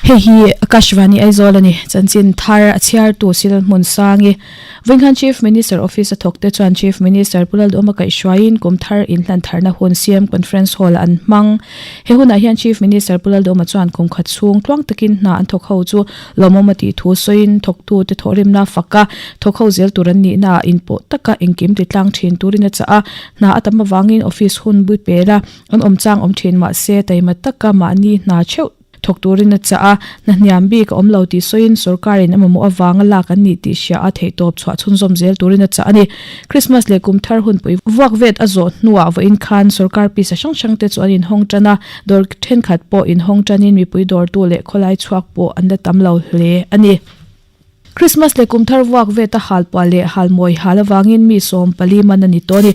Hei hi Akashvani Aizawl a ni. Chanchin thar a chhiartu Sil Hmunsangi. Vawinkhan Chief Minister Office a thawkte chuan Chief Minister Pu Lalduhawma kaihhruaiin kum thar inhlan tharna hun CM Conference Hall ah an hmang. He hunah hian Chief Minister Pu Lalduhawma chuan kum khat chhung tluang takin hna an thawk ho chu lawmawm a tih thu sawiin thawktute thawhrimna fak a thawk ho zel tur an nihna ah inpawh taka engkim ti tlang thin turin a chah a. Hna a tam avangin office hun bui pel a an awm chang awm thin mahse taima taka mahni hna theuh Thawk turin a chah a, hna hniam bik a awm lo tih sawiin sorkarin a mamawh avanga lak an nih tih hria a theihtawp chhuah chhunzawm zel turin a chah a ni. Christmas leh kum thar hunpui vuak vet a zawh hnuah vawiin khan sorkar pisa hrang hrang te chu an inhawng tan a, dawr thenkhat pawh inhawng tanin mipui dawrtu leh khawlai chhuak pawh an la tam lo hle a ni. Christmas leh kum thar vuak vet a halpuah leh halmawi hal avangin mi 14 man a ni tawh a ni.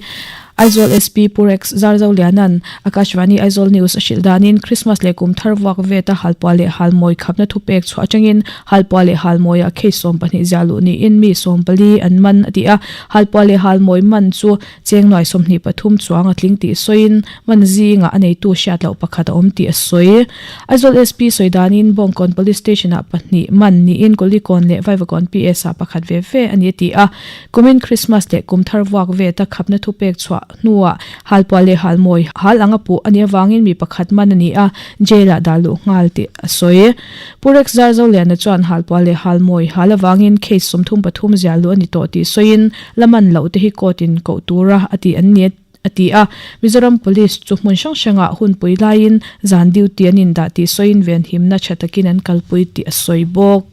Aizawl SP Pu Rex Zarzoliana'n Akashvani Aizawl News a hrilh danin Christmas leh kum thar vuak vet a halpuah leh halmawi khapna thupek chhuah atangin halpuah leh halmawiah case 12 ziah luh niin mi 14 an man a ti a. Halpuah leh halmawi man chu Cheng nuai 23 chuang a tling tih sawiin man zingah a neitu hriat loh pakhat a awm tih a sawi. Aizawl SP sawi danin Bawngkawn Police Station-ah pahnih man niin Kulikawn leh Vaivakawn PS-ah pakhat ve ve a ni a ti a. Kumin Christmas leh kum thar vuak veta khapna thupek chhuah hnuah halpuah leh halmawi hal anga puh a nih avangin mi pakhat man a ni a, jail-ah dah luh nghal tih a sawi. Pu Rex Zarzoliana chuan halpuah leh halmawi hal avangin case 33 ziah luh a ni tawh tih sawiin La man loh te hi court in koh tura a tih an ni a ti a. Mizoram Police chu hmun hrang hrangah hunpui laiin zan duty an indah tih sawiin venhimna tha takin an kalpui tih a sawi bawk.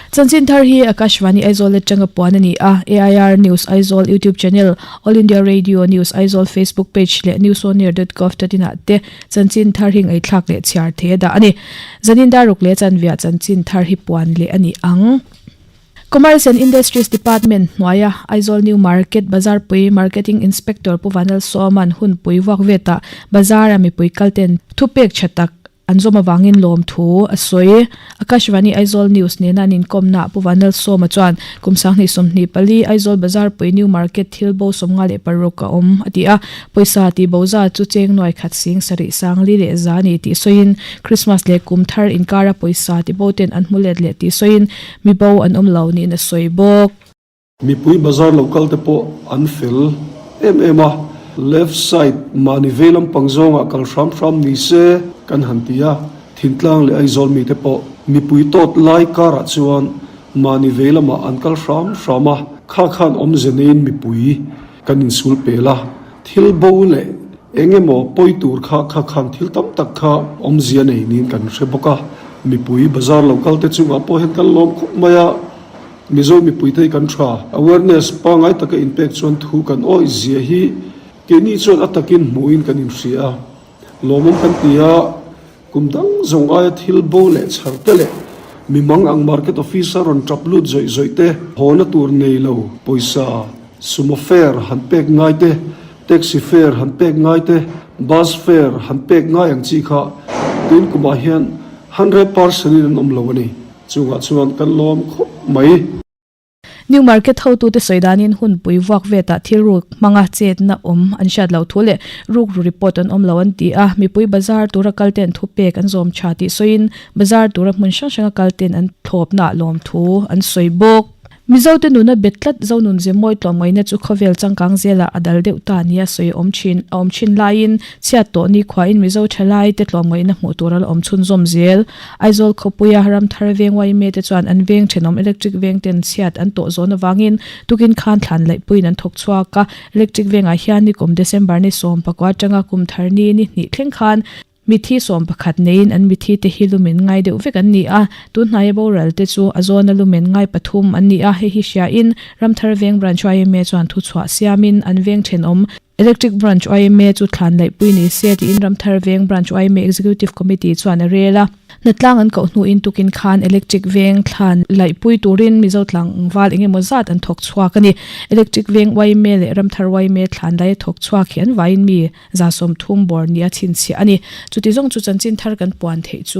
Chanchin thar hi Akashvani Aizawl atanga puan a ni a, AIR News Aizawl YouTube channel, All India Radio News Aizawl Facebook page leh newsonear.gov.in ah te chanchin thar hi ngaihthlak leh chhiar thei a dah a ni. Zanin daruk leh chanviah chanchin thar hi puan leh a ni ang. Commerce and Industries Department hnuaia Aizawl New Market Bazarpui Marketing Inspector Pu Vanlalsawma'n hunpui vuak vetah bazar-a mipui kalten thupek tha tak an zawm avangin lawmthu a sawi. Akashvani Aizawl News nena an inkawmnaah Pu Vanlalsawma chuan kum 2024 Aizawl Bazarpui New Market thil bo 56 a awm a ti a. Pawisa tih bo zat chu cheng nuai khat sing sarih sang li leh za a ni tih sawiin Christmas leh kum thar inkara pawisa ti bo ten an hmu let leh tih sawiin Mi bo an awm lo niin a sawi bawk. Mipui bazar lo kal te pawh an fel em em a, left side mahni vei lampang zawngah kal hram hram ni se kan han ti a, Thintlang leh Aizawl mite pawh mipui tawt lai karah chuan mahni vei lamah an kal hram hram a, kha khan awmze neiin mipui kan insul pel a, thil bo leh eng emaw pawi tur kha kha khan thil tam tak kha awmzia nei niin kan hre bawk a, mipui bazar lo kal te chungah pawh hian kan lawm khawp mai a, Mizo mipui te hi kan tha. Awareness pangngai taka inpek chuan thu kan awih zia hi keini chuan a takin hmuhin kan inhria a, lawmawm kan ti a, kum dang zawng aia thil bo leh chhar te leh mimang ang market office a rawn tap lut zawih zawih te, hawna tur nei lo pawisa Sumo fare han pek ngai te, taxi fare han pek ngai te, bus fare han pek ngai ang chi kha tun kumah hian 100% in an awm lo a ni. Chungah chuan kan lawm khawp mai. New Market hotute sawi danin hunpui vuak vetah thil ruk hmanga chetna awm an hriat loh thu leh rukru report an awm lo an ti a, mipui bazar tura kalten thupek an zawm tha tih sawiin bazar tura hmun hrang hranga kalten an thlawpnaah lawmthu an sawi bawk. Mizote nuna bet tlat Zonun ze mawi tlawmngaihna chu khawvel changkang zelah a dal deuh ta nia sawi a awm thin a awm thin laiin chhiat tawh ni khuain Mizo thalai te tlawmngaihna hmuh tur a la awm chhunzawm zel. Aizawl khawpuia Ramthar veng yma te chuan an veng thenawm electric veng ten chhiat an tawh zawn avangin tukin khan thlan laihpuiin an thawk chhuak a. Electric vengah hian nikum December ni 19 atanga kum thar ni ni hnih thleng khan Mithi 11 neiin an mithi te hi lumen ngai deuh vek an ni a, tun hnaia boral te chu a zawna lumen ngai pathum an ni a, hei hi hriain Ramthar Veng Branch yma chuan thuchhuah siamin an veng thenawm Electric Branch yma chu thlan laihpui ni se tiin Ramthar Veng Branch yma Executive Committee chuan a rel a. Hnatlang an koh hnuin tukin khan Electric Veng thlan laihpui turin Mizo tlangval eng emaw zat an thawk chhuak a ni. Electric Veng yma leh Ramthar yma thlan lai a thawk chhuak hi an vaiin mi 30 bawr nia chhinchhiah a ni. Chuti zawng chu chanchin thar kan puan theih chu.